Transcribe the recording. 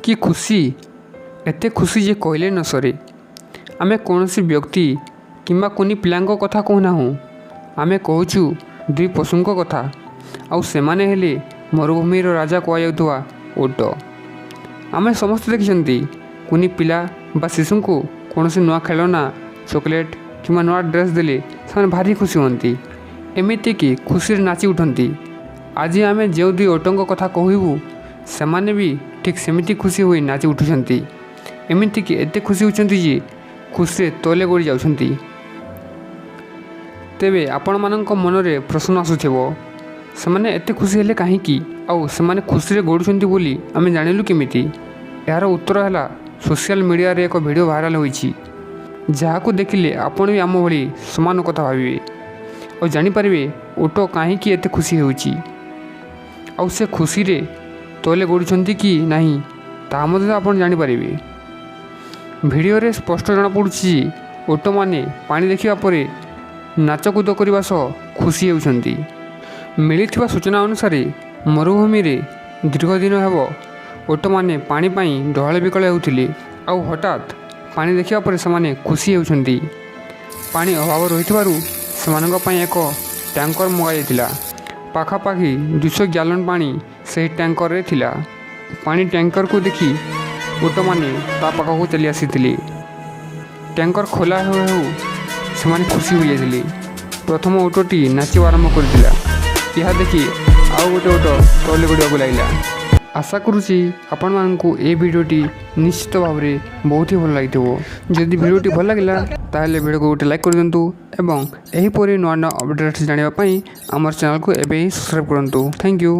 କି ଖୁସି, ଏତେ ଖୁସି ଯେ କହିଲେ ନ ସରେ। ଆମେ କୌଣସି ବ୍ୟକ୍ତି କିମ୍ବା କୁନି ପିଲାଙ୍କ କଥା କହୁନାହୁଁ। ଆମେ କହୁଛୁ ଦୁଇ ପଶୁଙ୍କ କଥା, ଆଉ ସେମାନେ ହେଲେ ମରୁଭୂମିର ରାଜା କୁହାଯାଉଥିବା ଓଟ। ଆମେ ସମସ୍ତେ ଦେଖିଛନ୍ତି, କୁନି ପିଲା ବା ଶିଶୁଙ୍କୁ କୌଣସି ନୂଆ ଖେଳନା, ଚକୋଲେଟ୍ କିମ୍ବା ନୂଆ ଡ୍ରେସ୍ ଦେଲେ ସେମାନେ ଭାରି ଖୁସି ହୁଅନ୍ତି। ଏମିତିକି ଖୁସିରେ ନାଚି ଉଠନ୍ତି। ଆଜି ଆମେ ଯେଉଁ ଦୁଇ ଓଟଙ୍କ କଥା କହିବୁ, ସେମାନେ ବି ଠିକ୍ ସେମିତି ଖୁସି ହୋଇ ନାଚି ଉଠୁଛନ୍ତି। ଏମିତିକି ଏତେ ଖୁସି ହେଉଛନ୍ତି ଯେ ଖୁସିରେ ତଳେ ଗଡ଼ି ଯାଉଛନ୍ତି। ତେବେ ଆପଣମାନଙ୍କ ମନରେ ପ୍ରଶ୍ନ ଆସୁଥିବ, ସେମାନେ ଏତେ ଖୁସି ହେଲେ କାହିଁକି ଆଉ ସେମାନେ ଖୁସିରେ ଗଡ଼ୁଛନ୍ତି ବୋଲି ଆମେ ଜାଣିଲୁ କେମିତି? ଏହାର ଉତ୍ତର ହେଲା, ସୋସିଆଲ ମିଡ଼ିଆରେ ଏକ ଭିଡ଼ିଓ ଭାଇରାଲ ହୋଇଛି, ଯାହାକୁ ଦେଖିଲେ ଆପଣ ବି ଆମ ଭଳି ସମାନ କଥା ଭାବିବେ ଆଉ ଜାଣିପାରିବେ ଓଟ କାହିଁକି ଏତେ ଖୁସି ହେଉଛି ଆଉ ସେ ଖୁସିରେ ତଳେ ଗଡ଼ୁଛନ୍ତି କି ନାହିଁ, ତାହା ମଧ୍ୟ ଆପଣ ଜାଣିପାରିବେ। ଭିଡ଼ିଓରେ ସ୍ପଷ୍ଟ ଜଣାପଡ଼ୁଛି ଯେ ଓଟମାନେ ପାଣି ଦେଖିବା ପରେ ନାଚକୁଦ କରିବା ସହ ଖୁସି ହେଉଛନ୍ତି। ମିଳିଥିବା ସୂଚନା ଅନୁସାରେ, ମରୁଭୂମିରେ ଦୀର୍ଘ ଦିନ ହେବ ଓଟମାନେ ପାଣି ପାଇଁ ଡହଳ ବିକଳ ହେଉଥିଲେ ଆଉ ହଠାତ୍ ପାଣି ଦେଖିବା ପରେ ସେମାନେ ଖୁସି ହେଉଛନ୍ତି। ପାଣି ଅଭାବ ରହିଥିବାରୁ ସେମାନଙ୍କ ପାଇଁ ଏକ ଟ୍ୟାଙ୍କର ମଗାଯାଇଥିଲା। ପାଖାପାଖି 200 ଗ୍ୟାଲନ୍ ପାଣି ସେହି ଟ୍ୟାଙ୍କରରେ ଥିଲା। ପାଣି ଟ୍ୟାଙ୍କରକୁ ଦେଖି ଓଟମାନେ ତା ପାଖକୁ ଚାଲି ଆସିଥିଲେ। ଟ୍ୟାଙ୍କର ଖୋଲା ହେଉ ହେଉ ସେମାନେ ଖୁସି ହୋଇଯାଇଥିଲେ। ପ୍ରଥମ ଓଟଟି ନାଚିବା ଆରମ୍ଭ କରିଥିଲା। ଏହା ଦେଖି ଆଉ ଗୋଟେ ଓଟ ତଳେ ଗଡ଼ିବାକୁ ଲାଗିଲା। ଆଶା କରୁଛି ଆପଣମାନଙ୍କୁ ଏ ଭିଡ଼ିଓଟି ନିଶ୍ଚିତ ଭାବରେ ବହୁତ ହି ଭଲ ଲାଗିଥିବ। ଯଦି ଭିଡ଼ିଓଟି ଭଲ ଲାଗିଲା, ତାହେଲେ ଭିଡ଼ିଓକୁ ଗୋଟେ ଲାଇକ୍ କରିଦିଅନ୍ତୁ ଏବଂ ଏହିପରି ନୂଆ ନୂଆ ଅପଡ଼େଟ୍ସ ଜାଣିବା ପାଇଁ ଆମର ଚ୍ୟାନେଲକୁ ଏବେ ହିଁ ସବସ୍କ୍ରାଇବ୍ କରନ୍ତୁ। Thank you.